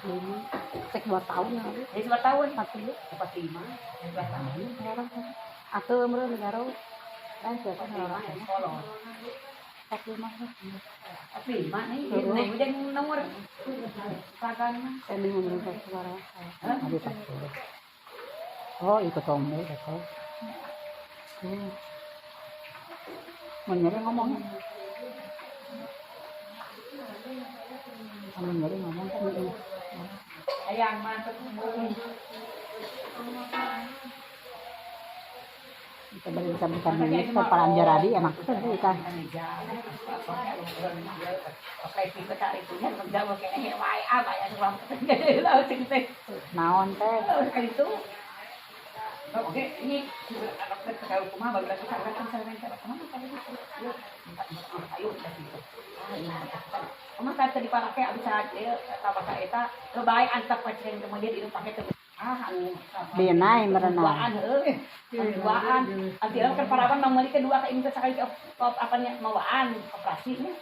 45. Cek 2 tahun ya. Jadi 2 tahun. 40. 45. 2 tahun. Sekarang atau umur negara kan siapa 45 orang ya sekolah. 45. 45 nih, nih udah nomor pagan mah. Saya bingung dulu suara. Abi 40. Oh, ikut tombe atau. Mau nyari ngomongnya. Mau nyari ngomong kan ini. Ayang mantep. Kita beli bisa ini para anjaradi enak tuh ikan. Naon teh? Oke, ini kalau kumaha baru lagi kan ayo kumaha kan tadi parake bisa eta eta bae antap pacen kemudian itu pakai teh ah anu Binai merenang. Duaan heuh. Duaan. Anti kan parawan mang meuli kedua ka ini teh sakali apanya mawaan operasi nya.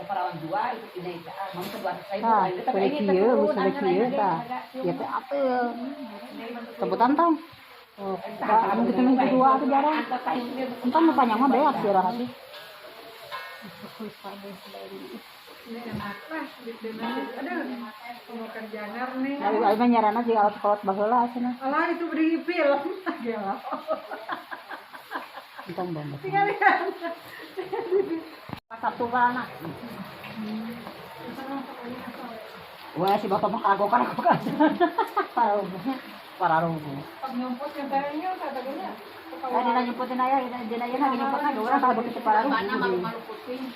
Parawan dua itu tidak mau kedua saya Tah, ini kieu geus kieu tah. Ya teh apel. Sebutan tong. Oh, anu kitu mah dua atuh jarang. Entah nu panjang mah beak sih raha. Enak lah, aduh, mau kerjaan nih. Ayo mah nyarana jeung alat kolot baheula cenah. Alah itu beri film. Gila. Entong banget. Tinggal. Pas Sabtu anak. Wah, si bapak mah kagok-kagok. Pararugu. Pag nyumput yang tayangnya kata-katanya. Ay, dina nyumputin aya, dina dina nyumputna ge urang kalau begitu pararugu. Mana malu-malu puting.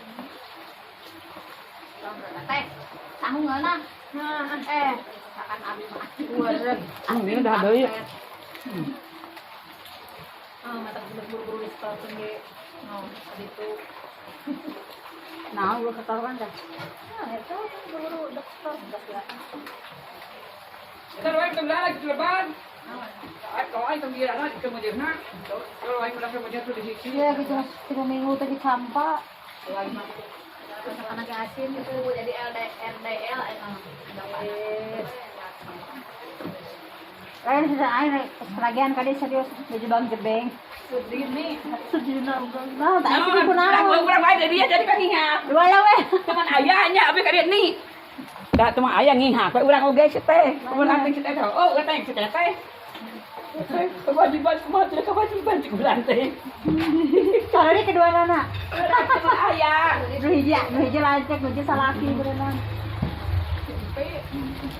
Teh, sangu ngeunah. Makan abi mah. Ini udah deui. Ah, mata buru-buru di sekolah ge. No, itu. Nah, ulah ketahuan dah. Nah, itu buru-buru dokter ya. Kita doain kembali lagi leban. Kalau aing kembali lagi ke Madinah, kalau aing udah ke Madinah tuh di sini. Iya, gitu 3 minggu tadi campa. Anak asin itu jadi LDL emang. Lain sudah aing seragian kali serius baju bang jebeng. Sedih nih. Sedih nah, tak itu kunaon. Urang bae dia jadi kan ngingat. Dua ya weh. Teman ayahnya abi ka dieu nih. Da teman ayah ngihak we urang oge si teh. Urang teh si teh. Oh, urang teh si teh. Kewajiban kumaha tidak kewajiban cik urang teh. Soalnya kedua nana. Teman ayah. Nu hiji lancek, nu hiji salaki berenang.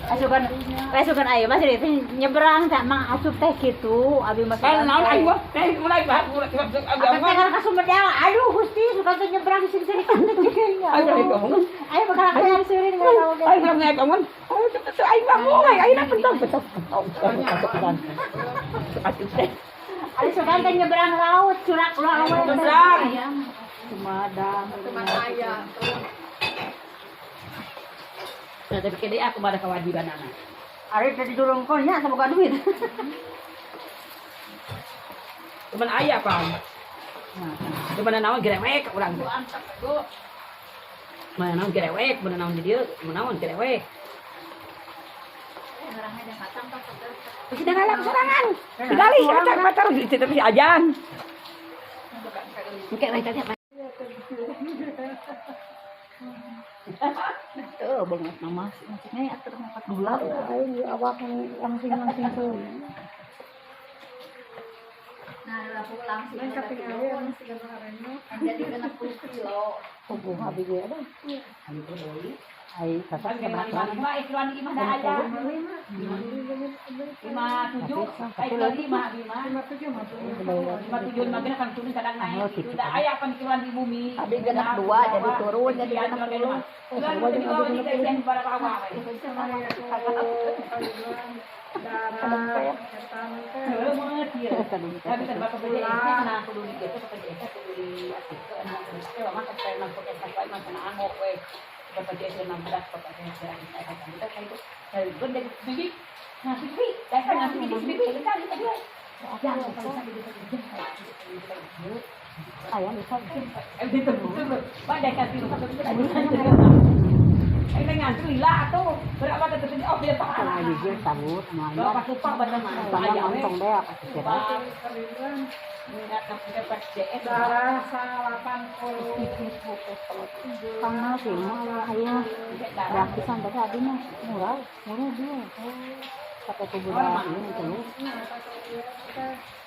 Asukan ayo mas itu nyebrang tak mang asup teh gitu abi mas. Kan naon aing mah teh mulai bah mulai Apa teh kan ka Sumedang. Aduh Gusti suka teh nyebrang sing-sing kan Ayo aing ngomong. Ayo bakal aku seurin enggak tahu. Ayo urang ngomong. Ayo cepet aing mah mulai aing pentong pentong pentong. Asup teh. Ayo suka teh nyebrang laut curak ulah awe. Nyebrang. Sumedang. Teman ayah. Nah, tapi kede aku pada kewajiban anak. Ari tadi durungkeun nya sama duit. Teman ayah, Pak. Teman naon gerewek urang teh. Mana naon gerewek, mana naon di dieu, mana naon gerewek. Terus udah ngalang sorangan. Digali pacar pacar tapi si ajan. Engke we tadi apa? Tuh banget nama maksudnya atuh ngangkat gula aing awak langsing-langsing tuh. Nah, langsung jadi 60 kilo. Puguh abi ge aduh. Ai kasak lima lima dah aya. 57, ai 5 57 lima kan turun kadang naik. Udah aya pan kiloan di bumi. Abi genep 2 jadi turun jadi 60. Ay ngantri lila atuh. Berapa teh teu oh dia pak. Lagi sabut mah. Bapak lupa baca mah. Panjang ontong beak kira. Darah 80. Pangna sih mah aya. Beak pisan tapi abdi mah murah, murah dia. Pakai kuburan ini terus.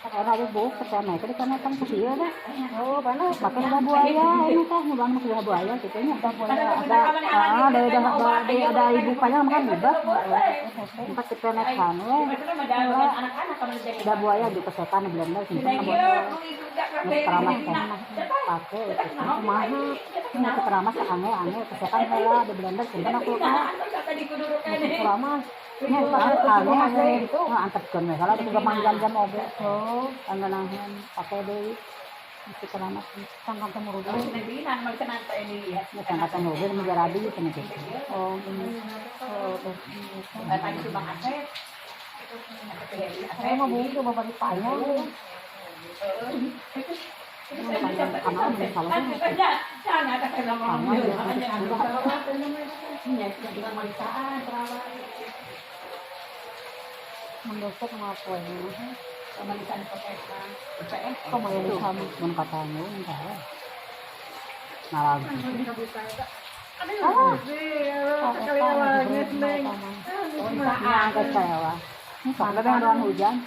Pakai ada buk, pakai naik ke kana tang kieu dah. Oh, mana pakai ada buaya ini teh nyobaan mah kuda buaya kitu nya. Ada ibu panjang makan ribet. Empat kita naik kan we. Ada buaya di pesetan Belanda simpen keramas kan pakai itu kumaha. Ini keramas ange-ange pesetan heula di Belanda simpen aku kan. Keramas. Ini aneh itu antepkeun we kalau juga jam-jam oge. Oh, angeunaheun pake deui. Mesti keramas sangkan teh murudu. Sangkan teh murudu nu jarabi cenah kitu. Oh, ini. Oh, saya mau beli coba bagi panjang. Mendosok sama kuenya. Kok mau sama mun katanya entah. Nah, kecewa. Soalnya pengen hujan.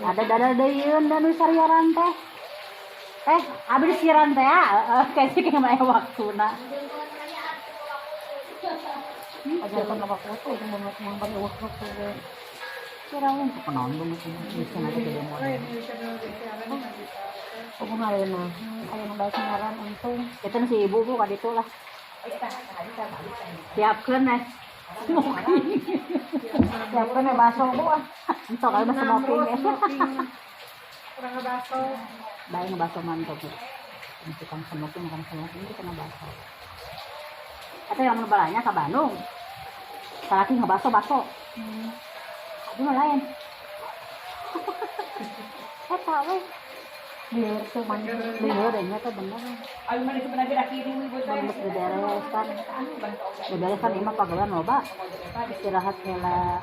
Ada dada deuyun dan sariaran teh. Abis siaran teh kayak sih kayak waktuna. Aja kan waktu itu mau bagi waktu kirain penonton bisa nanti ke demo. Oh, ngarena, aya nu bae ngaran untung. Itu si ibu bu ka ditu lah. Siapkeun eh. Smoking. Siapkeun baso bu ah. Entok aya mah smoking. Kurang ngebaso. Bae ngebaso mantap bu. Tukang smoking makan smoking itu kena baso. Atau yang balanya ke Bandung. Salaki ngebaso-baso. Itu mah lain. Eta we. Lieur tuh lieur nya teh bener. Ayo mah sebenarnya laki ibu teh. Geus beberes kan. Beberes kan imah pagawean loba. Istirahat heula.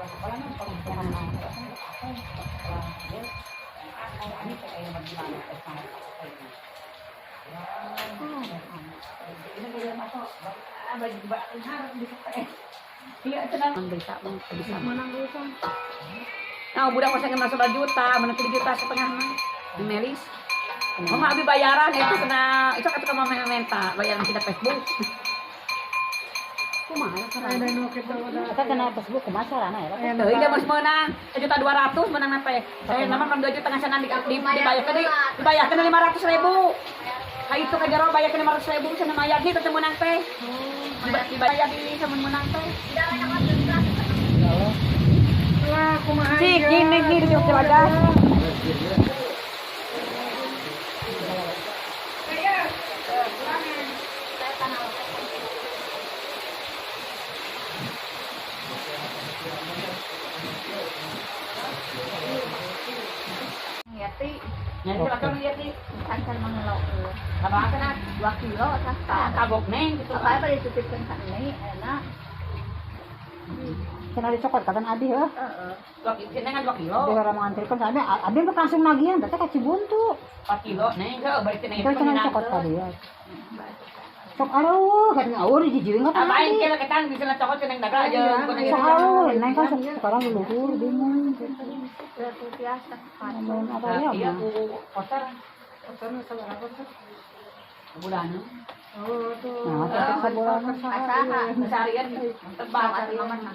Nah, budak masa masuk juta, mana 7,5 juta mah. Di Melis. Mama abi bayaran itu kena itu kata mama minta bayaran tidak Facebook. Kumaha carana? Eta kena Facebook kumaha carana ya? Teu ieu geus meunang 1.200.000 meunang teh. Saya nama kan 2 juta sana dibayarkeun dibayarkeun 500.000. Ka itu ka jero bayarkeun 500.000 cenah mayar gitu teh meunang teh. Dibayar di samun meunang teh. Wah, kumaha Cik, gini gini di wadah. Nyari belakang lihat nih, santan mangelo. Apa kena 2 kilo santan. Kagok neng gitu. Apa dititipkeun ka neng enak. Cenah dicokot katan abi heuh. Heeh. 2 kilo neng 2 kilo. Abi orang mengantarkan abi abi mah langsung nagihan teh ka Cibuntu. 4 kilo neng heuh balik cenah itu. Cenah dicokot tadi ya. Sok aruh katanya aur dijiwing ka tadi. Aing kira ketang bisa cokot cenah dagang aja. Sok aruh neng kan sok sekarang luhur bingung gitu. Biasa. Apa ya? Iya, ku kotor. Kotor nu sabaraha tuh? Bulan. Oh, tuh. Nah, sebulan asaha seharian tebal seharian.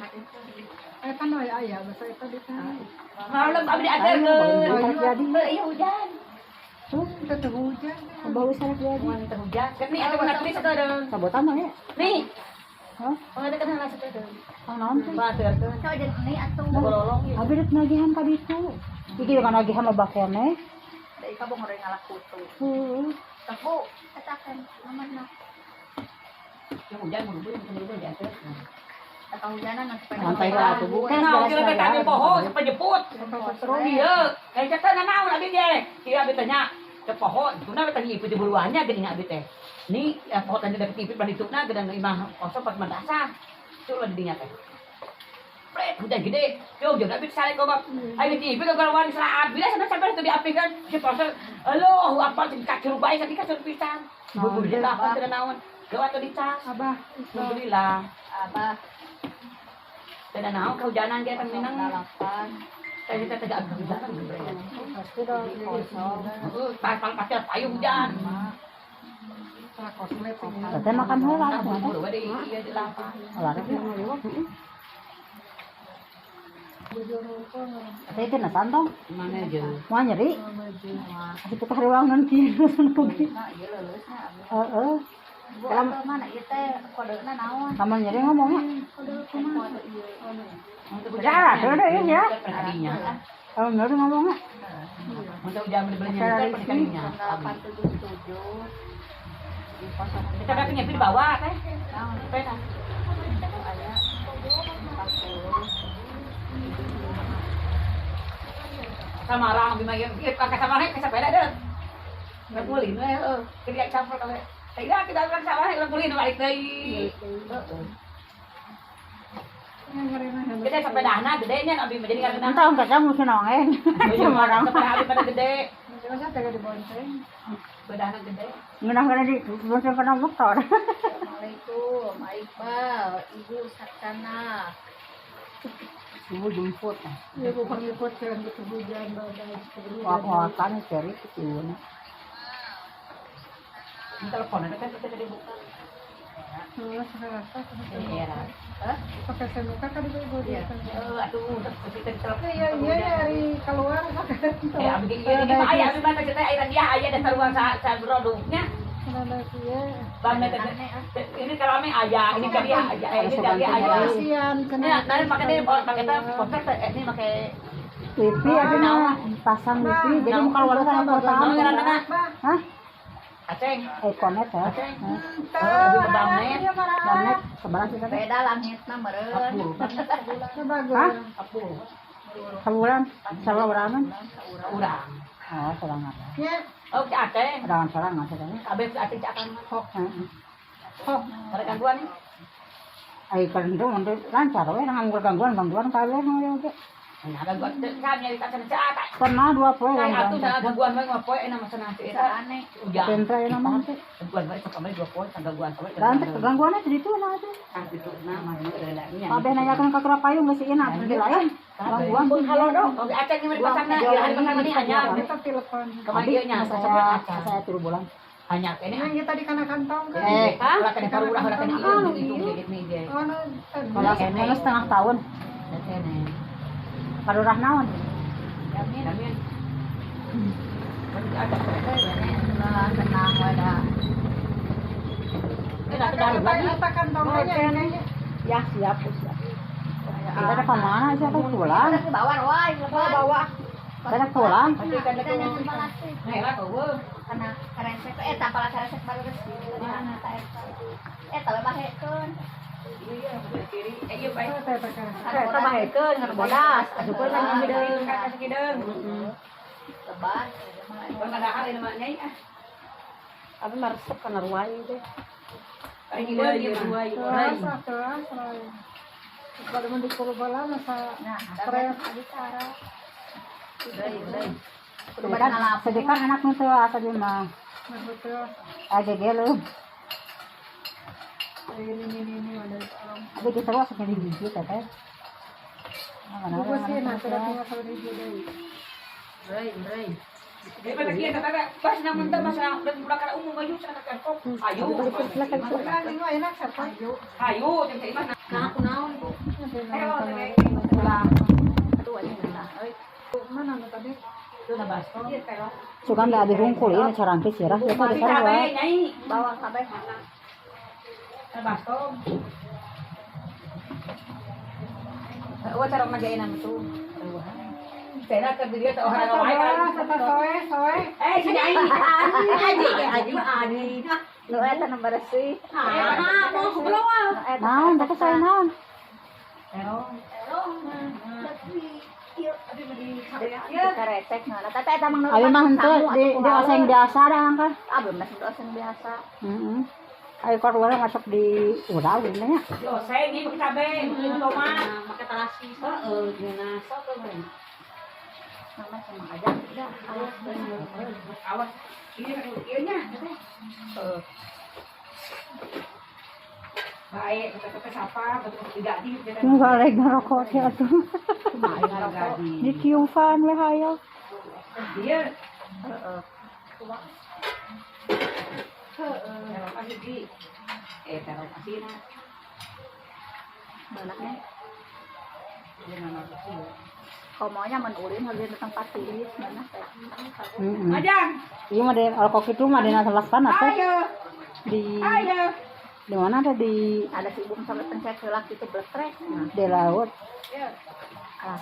Eta nu aya aya basa eta di teh. Malam abdi ajarkeun. Jadi iya hujan. Tuh, teu hujan. Bau sarek jadi. Teu hujan. Nih atuh nak tulis teu. Sabotan mah ya. Nih. Hah? Pangadekan heula saeutik. Pang naon teh? Pangadekan. Coba jeung ini atuh. Bololong ieu. Abi rek nagihan ka ditu. Iki kan nagihan loba keneh. Da ika bongor ngalah kutu. Heeh. Tebu eta kan nomorna. Yang hujan buru-buru diatur. Eta hujanan nanti Santai lah atuh bu. Nah, kira teh kami poho sampai jemput. Iya, kayak teh nanaon abi ge. Ieu abi tanya. Sa pohon, itu na tang ipit di buruannya gini nga abit eh. Ni pohon tadi dapat ipit bandito na gedang imah kosong pas mandasa. Itu lah didinya teh. Pret, hujan gede. Yo, jangan abit sale ko bab. Ayo di ipit ko saat bila sana sampai itu diapikan si pasal. Alo, apa sing kacur bae sa dikacur pisan. Bubur dia apa teu naon. Gawa atau dicas. Abah. Alhamdulillah. Abah. Teu naon kehujanan ge tang minang. Saya kita tegak hujanan Pasti dong kosong. Heeh, pasti payung hujan. Teteh makan heula atuh. Iya di lapang. Teteh itu na santong. Mana aja. Moal nyeri. Atuh teh ruangan kieu kugi. Heeh. Mana ieu teh kodena naon? Lamun nyeri ngomongnya. Ya, ada ya. Kalau nyeri ngomongnya. Untuk jam beli-belinya perkalinya. 877. Kita berarti nyepi di bawah teh. Sepeda. Samarang bima ieu pakai samarang ke sepeda deh. Ngepulin we heuh. Kerja campur kabeh. Tidak kita urang samarang urang pulin balik deui. Heeh. Gede sepedana gedenya abi mah jadi ngareunah. Entah engke kamu senongeng. Samarang. Sepeda abi pada gede. Masa tega dibonceng. Sepedana gede. Ngeunah kana di bonceng kana motor. Assalamualaikum, Iqbal, Ibu Saksana. Ibu jemput. Ibu pengikut yang hujan badai. Wah-wahan ceri kecil. Telepon ada kan kita tadi buka. Pakai semuka kan ibu dia. Aduh, kita telepon. Iya, iya dari keluar pakai. Ya, abdi ieu ini mah aya abdi mah teh aya dia aya dasar uang sa produknya. Bang ini kalau ame aya, ini kan dia aya, ini dia aya. Nah, nah pakai deh, pakai teh ini pakai wifi ada mah pasang wifi jadi mau keluar kan pertama. Hah? Aceng. Konet ya. Aceng. Bangnet. Bangnet sebelah sih teh. Beda langitna meureun. Hah? Sabulan, sabulan. Urang. Oh, sorangan. Ya. Oh, si Aceng. Sorangan sorangan sorangan. Kabeh si Aceng cakan. Heeh. Hok. Ada gangguan nih. Ai kan itu lancar we nganggur gangguan kabeh oge. Nah, gangguan teh kan nyari tacan cak. Pernah 2 poe. Kayak atuh salah gangguan we mah poe enak masa nasi eta. Aneh. Hujan. Sentra ya nama teh. Gangguan we sok kamari 2 poe gangguan sampai. Dan teh gangguanna teh ditu nah teh. Ah ditu nah mah nya. Kabeh nanyakeun ka payung geus enak di lain. Gangguan pun halo dong. Oke, Aceng ini dipasangna, ieu dipasangna ini anyar. Kita telepon. Kemarin ieu nya saya saya 3 bulan. Anyar ini. Yang kita di kana kantong kan. Ulah kana paru ulah kana ieu itu ini. Oh, kalau setengah tahun. Parurah naon? Amin. Amin. Tenang ada. Ya siap siap. Kita ke mana sih? Aku pulang. Bawa wae, bawa. Kita pulang. Karena karesek eta pala karesek baru geus. Eta bahekeun. Iya, baik. Eta bahekeun ngan bodas. Asup kan hideung, ka hideung. Lebar. Mun ada ari mah nyai ah. Abi mah resep kana ruai teh. Ari hideung ieu ruai. Kalau mau dikulu bola masa stres. Sedikan anak nu teu asa di mah. Aja gelo. Ini ada. Abi kita was di gigi teh. Buku sih nah sudah tinggal sama di gigi. Rai. Daripada kieu teh bas namun teh masa dan umum baju sana kan kok. Ayo. Enak siapa? Ayo, teh imah. Nah, aku naon, Bu? Ayo, pulang. Aduh, aja nah. Mana tadi? Itu na basto. Suka ndak abi hungkul ini carangkis ya, ya teh Cabe, nyai. Bawang kabeh. Basto. Oh, cara magain tuh. Saya ke dia teh orang wae kan. Soe. Eh, si nyai. Haji, haji mah ani. Nu eta nu bersih. Ah, mau kumaha? Naon, teh saya naon? Terong. Terong. Keretek nah tata eta mang Abi mah henteu di oseng biasa dah kan. Abi mah oseng biasa. Heeh. Ayo keluar masuk di urau gini nya. Di oseng ieu pakai cabe, ini tomat. Pakai terasi. Heeh, gimana sok tuh. Mama sama aja udah awas. Awas. Ieu ieu nya. Heeh. Baik, kita sapa, betul digaji. Enggak lagi ngerokok sih atuh. Di tiupan we hayo. Iya. Heeh. Heeh. Di. Terong asin. Banaknya. Komonya mun ulin harga tempat tiis mana teh. Heeh. Ajang. Iya mah deh, kalau kok itu mah dina selasan atau Ayo. di Ayo. di mana ada di Ada si ibu sampai pencet heula kitu bletrek. di laut. Ah.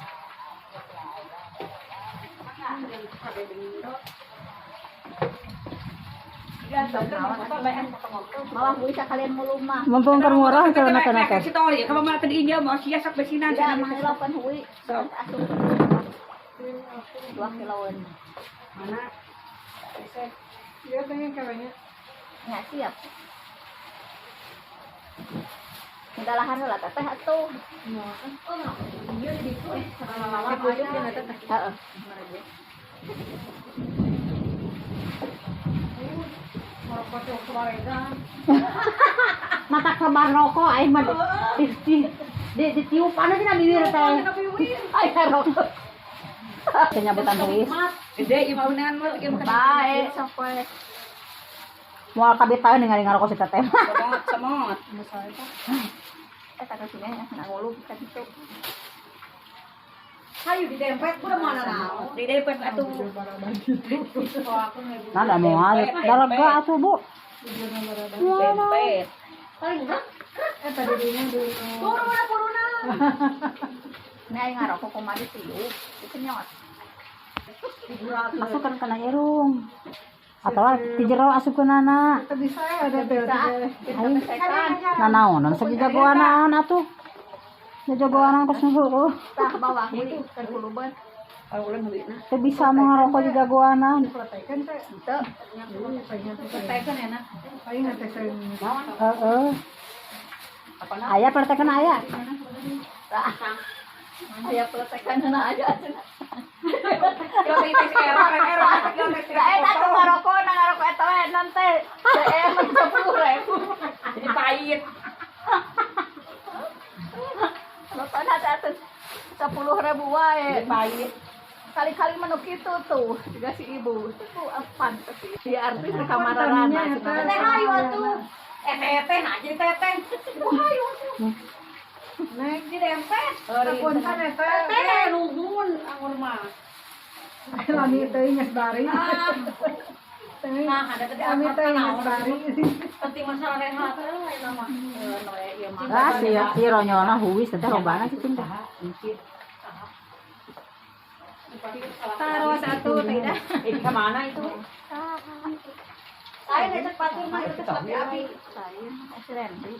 Malah bisa kalian mulumah. Mumpung keur murah kalau nak nak. Si tori, kalau mau tadi injil mau sia sok besinan. Tidak mah hui. Asup. 2 kiloan. Mana? Iya pengen kayaknya. Ya siap. Minta lahan lah teteh atuh. Heeh. Mata kabar rokok aing mah di ditiupan aja na bibir teh. Ay rokok. Penyabutan huis. Gede ieu mah unangan mah ieu mah. Baik sampai Moal kabeh tahu ningali ngarokok si teteh. Semot, semot. eta ka sini nya na ngulub kan itu. Hayu di dempet udah mana naon. Di dempet atuh. Nah, da moal dalega atuh, Bu. Dempet. Paling enggak. Tadi dinya dulu. Turun puruna. Ini aing ngarokok kumaha ditiup, dikenyot. Masukkan kana irung. Atau di jero asupkeunana. Bisa ya ada teh. Nanaonan sajagoanan atuh. Jagoanan kos heueuh. Tah bawah hui keur hulubeun. Teu bisa mah ngarokok jagoanan. Pletekan teh. Henteu. Pletekan enak. Paling teh sering. Heeh. Aya pletekan aya. Aya pletekanna aja cenah. Eta tuh ngarokok na ngarokok eta we non teh. CM 10.000. Jadi pahit. Rokokna teh atuh 10.000 wae. Pahit. Kali-kali menu kitu tuh juga si ibu. Itu apaan sih? Di artis di kamar rana. Teh hayu atuh. Teteh nah jadi teteh. Ibu hayu atuh. Neng Di dempet. punten eta. Teteh nuhun anggur mah. Lami teh geus bari. Nah, ada tadi Lami teh geus bari. Penting masalah rehat eta mah. Ah, si si ronyolna huis teh lobana cicing teh. Taruh satu tidak. Ini ke mana itu? Saya ngecek patur mah itu sapi api. Saya si Randy.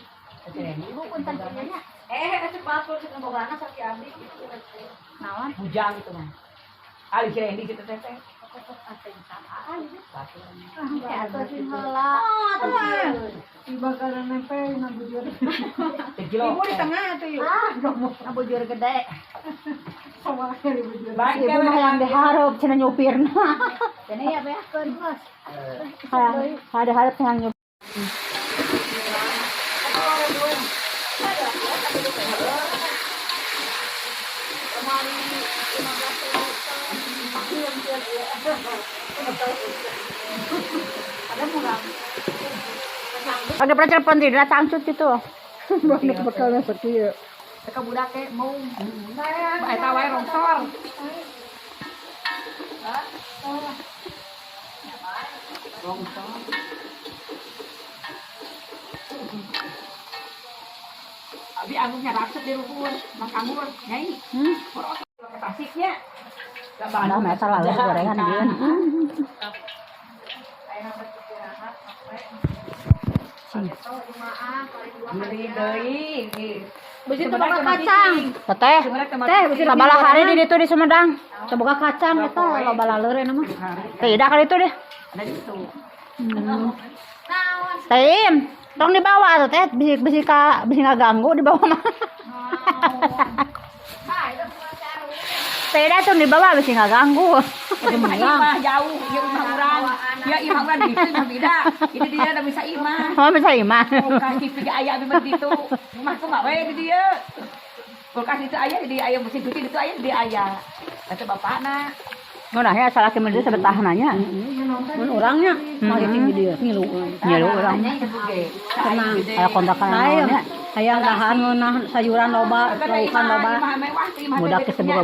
Ibu punten punyanya. Ngecek patur cenah bogana sapi abi. Naon? Bujang itu mah. Ali si Randy kita teteh. Ya atuh sih heula. Dibakaran nempe na bujur. Ibu di tengah atuh yuk. Ah, bujur gede. Sama di bujur. Baik, Ibu mah yang diharap cenah nyupirna. Jadi ya beakeun geus. Ada harap yang nyupir. Ada pernah telepon tidak cangcut gitu. Banyak bekalnya sekieu. Teka budak ke mau. Eta wae rongsor. Rongsor. Abi anggurnya raksep di luhur, mang anggur, nyai. Tasiknya. Nah, masa lalu gorengan dia. Cicing. Beli deui. Bisi teu boga kacang. Teteh. Teh, bisi Sabaraha hari di ditu di Sumedang. Teu boga kacang eta loba laleur na mah. Teh Ida kali itu deh. Ada di situ. Teh Im, tong dibawa tuh teh bisi bisi ka bisi ngaganggu dibawa mah. Teh Ida tuh dibawa bisi ngaganggu. Imah jauh, ya imah urang. Ya imah urang di situ imah beda. Ini dia ada bisa imah. Oh bisa imah. Kulkas TV ge aya abi mah di ditu. Rumahku mah we di dieu. Kulkas itu aya di aya mesin cuci itu aya di aya. Eta bapakna. Ngunah ya salah ke dia sebetah nanya. Mun urangnya mah di dieu ngilu. Ngilu urang. Tenang. Aya kontrakan Hayang naonnya. hayang dahan ngeunah sayuran loba, laukan loba. Imah mewah, imah Budak teh geus boga